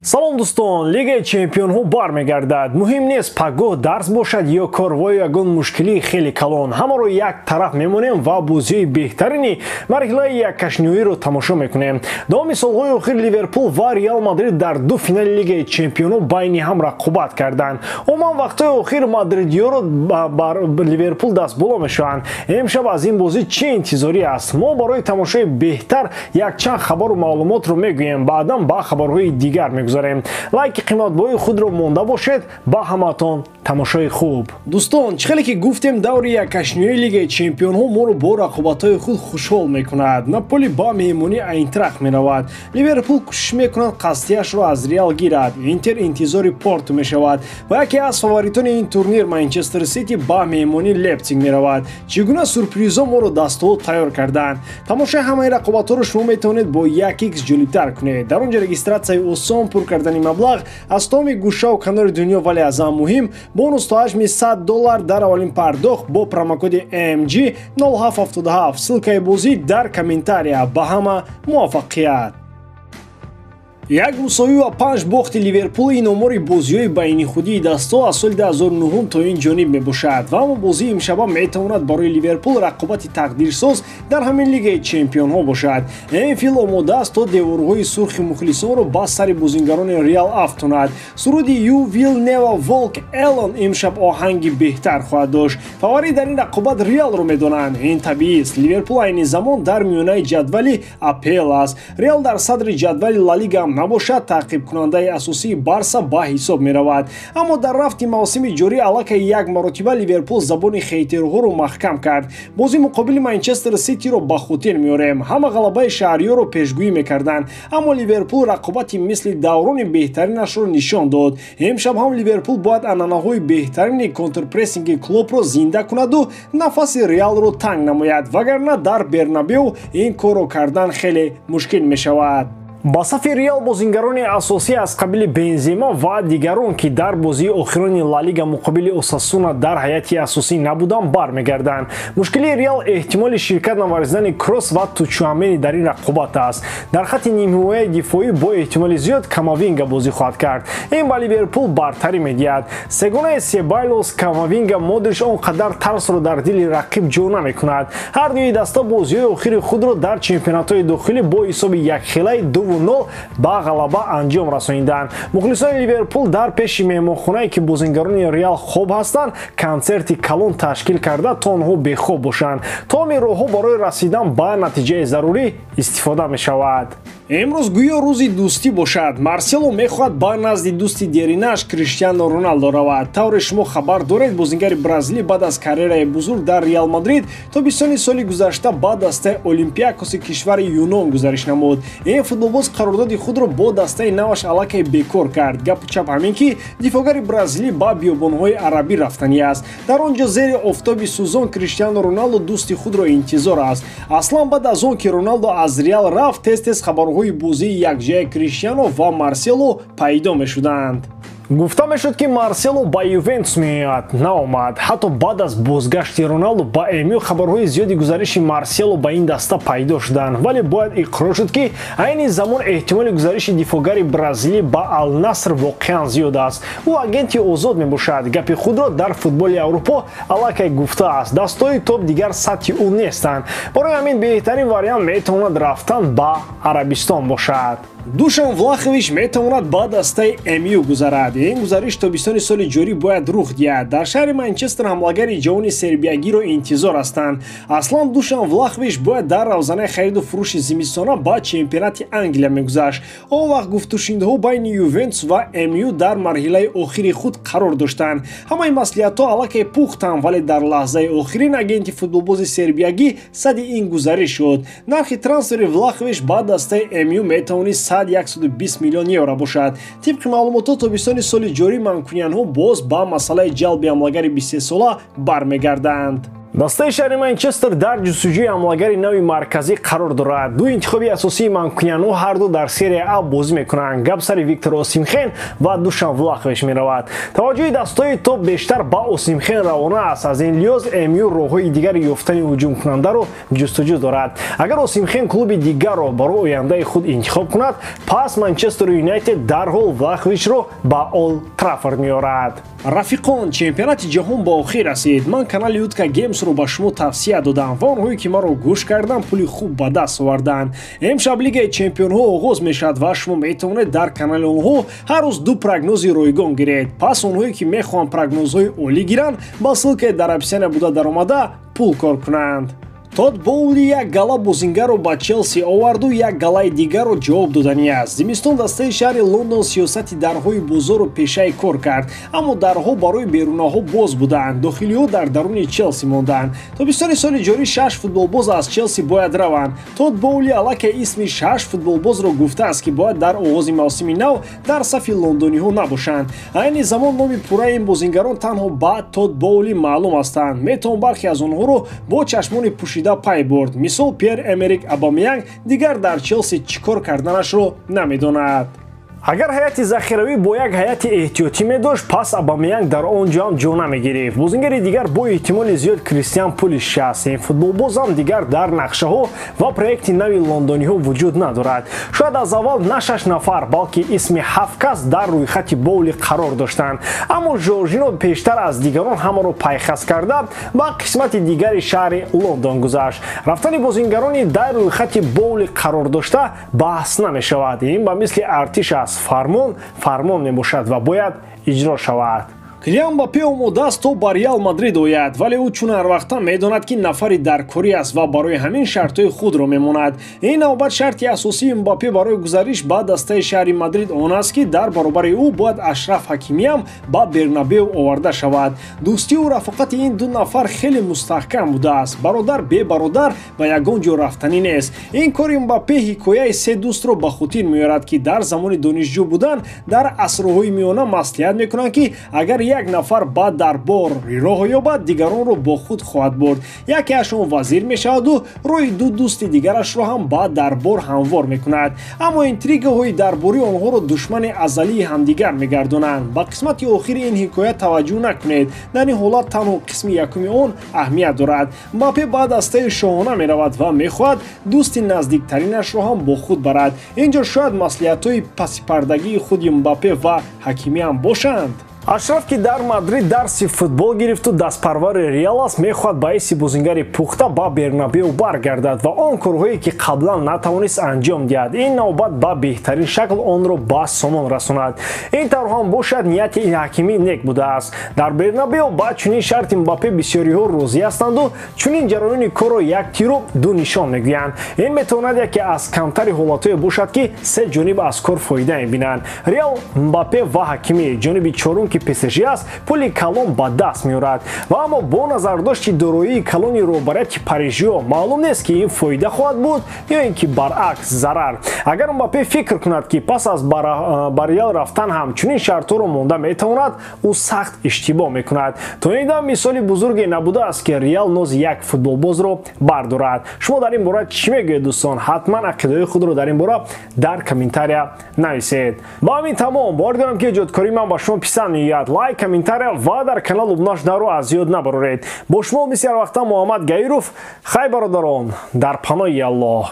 Салом дӯстон, Лигаи чемпионҳо бармегардад. Муҳим нест пагоҳ дарс бошад ё кор ва ё ягон мушкилии хеле калон. Ҳамаро як тараф мемонем ва бозиҳои беҳтарини марҳилаи яккашниёиро тамошо мекунем. Давоми солҳои охир Ливерпул ва Реал Мадрид дар ду финали Лигаи чемпионҳо байни ҳам рақобат карданд. Умуман вақтҳои охир мадридиёро бар Ливерпул дастболо мешаванд. Имшаб аз ин бозӣ чӣ интизорӣ аст? Мо барои тамошои беҳтар якчанд хабару маълумотро мегӯем, баъдан ба хабарҳои дигар мегузарем. Лайки қиматбои худро монда бошед. Ба ҳамаатон тамошои хуб. Дӯстон, чӣ хеле ки гуфтем, даври яккашниёи Лигаи чемпионҳо моро бо рақобатҳои худ хушҳол мекунад. Наполи ба меҳмонӣ Айнтрахт меравад. Ливерпул кӯшиш мекунад қасдияшро аз Реал гирад. Интер интизори Порту мешавад ва яке аз фаворитони ин турнир Манчестер Сити ба меҳмонӣ Лейпсиг меравад. Чӣ гуна сюрпризҳо моро дастҳо тайёр карданд. Тамошои ҳамаи рақобатҳоро шумо метавонед бо 1x ҷолибтар кунед. Дар он ҷо регистратсияи осон, пур кардани маблағ аз тамоми гӯшаву канори дунё, вале аз ҳам муҳим бонус то ҳаҷми $100 дар аввалин пардохт бо промокоди MG 0777. Ссылкаи бозӣ дар комментария. Ба ҳама муваффақият. Як мусовӣ ва 5 бохти Ливерпул ин омори бозиҳои байнихудии дастҳо аз соли 2009 то ин ҷониб мебошад ва аммо бозии имшаба метавонад барои Ливерпул рақобати тақдирсоз дар ҳамин Лигаи чемпионҳо бошад. Энфилд омода аст то деворҳои сурхи мухлисонро ба сари бозингарони Реал афтонад. Суруди You Will Never Walk Alone имшаб оҳанги беҳтар хоҳад дошт. Фаворит дар ин рақобат Реалро медонанд. Ин табиист. Ливерпул айни замон дар миёнаи ҷадвали АПЛ аст. Реал дар садри ҷадвали Ла Лига набошад, таъқибкунандаи асосии Барса ба ҳисоб меравад. Аммо дар рафти мавсими ҷорӣ аллакай як маротиба Ливерпул забони хейтерҳоро маҳкам кард. Бозӣ муқобили Манчестер Ситиро ба хотир меорем. Ҳама ғалабаи шаҳриёро пешгӯӣ мекарданд, аммо Ливерпул рақобати мисли даврони беҳтаринашро нишон дод. Имшаб ҳам Ливерпул бояд анъанаҳои беҳтарини контрпрессинги Клопро зинда кунаду нафаси Реалро танг намояд, вагарна дар Бернабеу ин корро кардан хеле мушкил мешавад. Ба сафи Реал бозингарони асосӣ аз қабили Бензема ва дигарон, ки дар бозии охирони Ла Лига муқобили Осасуна дар ҳайати асосӣ набуданд, бармегарданд. Мушкилии Реал эҳтимоли ширкат наварзидани Кросс ва Тучуамени дар ин рақобат аст. Дар хатти нимҳимояи дифоӣ бо эҳтимоли зиёд Камавинга бозӣ хоҳад кард. Ин ба Ливерпул бартарӣ медиҳад. Сегонаи Себайлос, Камавинга, Модрич он қадар тарсро дар дили рақиб ҷо намекунад. Ҳар дуи даста бозиҳои охири худро дар чемпионатҳои дохилӣ бо ҳисоби якхелаи 2-0 ба ғалаба анҷом расониданд. Мухлисони Ливерпул дар пеши меҳмонхонае, ки бозингарони Реал хоб ҳастанд, консерти калон ташкил карда то онҳо бехоб бошанд. Тамоми роҳҳо барои расидан ба натиҷаи зарурӣ истифода мешавад. Имрӯз гӯё рӯзи дӯстӣ бошад. Марсело мехоҳад ба назди дӯсти деринаш Криштиано Роналдо равад. Тавре шумо хабар доред, бозингари бразилӣ баъд аз карьераи бузург дар Реал Мадрид тобистони соли гузашта ба дастаи Олимпиакоси кишвари Юнон гузариш намуд. Ин футболбоз қарордоди худро бо дастаи наваш аллакай бекор кард. Гапу чап ҳамин ки дифогари бразилӣ ба биёбонҳои арабӣ рафтанӣ аст. Дар он ҷо зери офтоби сӯзон Криштиано Роналдо дӯсти худро интизор аст. Аслан баъд аз он ки Роналдо аз Реал рафт, тез-тез хабарҳои бозии якҷояи Криштиано ва Марсело пайдо мешуданд. Гуфта мешуд, ки Марсело ба Ювентус меояд, наомад. Ҳатто баъд аз бозгашти Роналдо ба МЮ хабарҳои зиёди гузариши Марсело ба ин даста пайдо шуданд, вале бояд иқрор шуд, ки айни замон эҳтимоли гузариши дифогари бразилӣ ба Ал-Наср воқеан зиёд аст. Ӯ агенти озод мебошад. Гапи худро дар футболи Аврупо аллакай гуфтааст. Дастҳои топ дигар сатҳи ӯ нестанд. Барои ҳамин беҳтарин вариант метавонад рафтан ба Арабистон бошад. Душан Влахович метавонад ба дастаи МЮ гузарад. Ин гузариш тобистони соли ҷорӣ бояд рух диҳад. Дар шаҳри Манчестер ҳамлагари ҷавони сербиягиро интизор ҳастанд. Аслан Душан Влахович бояд дар равзанаи хариду фурӯши зимистона ба чемпионати Англия мегузашт. Он вақт гуфтушунидҳо байни Ювентус ва МЮ дар марҳилаи охири худ қарор доштанд. Ҳамаи маслиҳатҳо аллакай пухтанд, вале дар лаҳзаи охирин агенти футболбози сербиягӣ сади ин гузариш шуд. Нархи трансфери Влахович ба дастаи МЮ метавонист 120 миллион евро бошад. Тибқи маълумотҳо тобистони соли ҷорӣ манкуниянҳо боз ба масъалаи ҷалби ҳамлагари 23 сола бармегарданд. Дастаи шаҳри Манчестер дар ҷустуҷӯи ҳамлагари нави марказӣ қарор дорад. Ду интихоби асосии манкунианҳо ҳарду дар Серия А бозӣ мекунанд. Гап сари Виктор Осимхен ва Душан Влахович меравад. Таваҷҷӯҳи дастаҳои топ бештар ба Осимхен равона аст. Аз ин лиҳоз МЮ роҳҳои дигари ёфтани ҳуҷумкунандаро ҷустуҷӯ дорад. Агар Осимхен клуби дигарро барои ояндаи худ интихоб кунад, пас Манчестер Юнайтед дарҳол Влаховичро ба Олд Траффорд меорад. Рафиқон, чемпионати ҷаҳон ба охир расид. Ман канали Утка Геймсро ба шумо тавсия додам ва онҳое ки маро гӯш карданд, пули хуб ба даст оварданд. Имшаб Лигаи чемпионҳо оғоз мешавад ва шумо метавонед дар канали онҳо ҳар рӯз ду прогнози ройгон гиред. Пас онҳое ки мехоҳанд прогнозҳои олӣ гиранд, ба ссылкаи дар описания буда даромада пул кор кунанд. Тод Боули як гала бозингарро ба Челси оварду як галаи дигарро ҷавоб додани аст. Зимистон дастаи шаҳри Лондон сиёсати дарҳои бозорро пешаи кор кард, аммо дарҳо барои берунаҳо боз буданд, дохилиҳо дар даруни Челси монданд. Тобистони соли ҷорӣ 6 футболбоз аз Челси бояд раванд. Тод Боули аллакай исми 6 футболбозро гуфтааст, ки бояд дар оғози мавсими нав дар сафи лондониҳо набошанд. Айни замон номи пурраи ин бозингарон танҳо ба Тод Боули маълум ҳастанд. Метавон бархе аз онҳоро бо чашмони пӯшида пай бурд. Мисол, Пьер Эмерик Абамеянг дигар дар Челси чӣ кор карданашро намедонад. Агар ҳайати захиравӣ бо як ҳайати эҳтиётӣ медошт, пас Абамеянг дар он ҷо ҳам ҷо намегирифт. Бозингари дигар бо эҳтимоли зиёд Кристиан Пулишич аст. Ин футболбозам дигар дар нақшаҳо ва проекти нави лондониҳо вуҷуд надорад. Шояд аз аввал на 6 нафар, балки исми 7 кас дар рӯйхати Боули қарор доштанд. Аммо Жоржино пештар аз дигарон ҳамаро пайхас карда ба қисмати дигари шаҳри Лондон гузашт. Рафтани бозингарони дар рӯйхати Боули қарор дошта баҳс намешавад. Ин ба мисли артиш аст. Фармон фармон мебошад ва бояд иҷро шавад. Килиан Мбаппе омода аст то ба Реал Мадрид ояд, вале ӯ чун ҳарвақта медонад, ки нафари даркорӣ аст ва барои ҳамин шартҳои худро мемонад. Ин навбат шарти асосии Мбаппе барои гузариш ба дастаи шаҳри Мадрид он аст, ки дар баробари ӯ бояд Ашраф Ҳакимиам ба Бернабеу оварда шавад. Дӯстию рафоқати ин ду нафар хеле мустаҳкам будааст. Бародар бе бародар ба ягон ҷо рафтанӣ нест. Ин кори Мбаппе ҳикояи се дӯстро ба хотир меорад, ки дар замони донишҷӯ будан дар асрҳои миёна маслиҳат мекунанд, ки агар як нафар ба дарбор роҳ ёбад, дигаронро бо худ хоҳад бурд. Якеашон вазир мешаваду роҳи ду дӯсти дигарашро ҳам ба дарбор ҳамвор мекунад. Аммо интригаҳои дарборӣ онҳоро душмани азалии ҳамдигар мегардонанд. Ба қисмати охири ин ҳикоя таваҷҷӯҳ накунед. Дар ин ҳолат танҳо қисми якуми он аҳамият дорад. Мбаппе ба дастаи шоҳона меравад ва мехоҳад дӯсти наздиктаринашро ҳам бо худ барад. Инҷо шояд маслиҳатҳои пасипардагии худи Мбаппе ва Ҳакимӣ ҳам бошанд. Ашраф, ки дар Мадрид дарси футбол гирифту дастпарвари Реал аст, мехоҳад ба ҳайси бозингари пухта ба Бернабеу баргардад ва он корҳое ки қаблан натавонист анҷом диҳад, ин навбат ба беҳтарин шакл онро ба сомон расонад. Ин тавр ҳам бошад, нияти Ҳакимӣ нек будааст. Дар Бернабеу ба чунин шарти Мбаппе бисёриҳо розӣ ҳастанду чунин ҷараёни корро як тиру ду нишон мегӯянд. Ин метавонад яке аз камтари ҳолатҳое бошад, ки се ҷониб аз кор фоида мебинанд: Реал, Мбаппе ва Ҳакимӣ. Ҷониби чорум, ки ПСЖ аст, пули калон ба даст меорад. Ва аммо бо назардошти дороии калони роҳбарияти парижиҳо маълум нест, ки ин фоида хоҳад буд ё ин ки баръакс зарар. Агар Мбаппе фикр кунад, ки пас аз ба Реал рафтан ҳам чунин шартҳоро монда метавонад, ӯ сахт иштибоҳ мекунад. То ин дам мисоли бузурге набудааст, ки Реал нози як футболбозро бардорад. Шумо дар ин бора чӣ мегӯед, дӯстон? Ҳатман ақидаҳои худро дар ин бора дар комментария нависед. Ба ҳамин тамом. Бовар дорам, ки эҷодкории ман ба шумо писанд меояд. Лайк, комментария ва дар канал обуна шуданро аз ёд набароред. Бо шумо мисли ҳар вақта Муҳаммад Гаиров. Хай, бародарон, дар паноҳи Аллоҳ.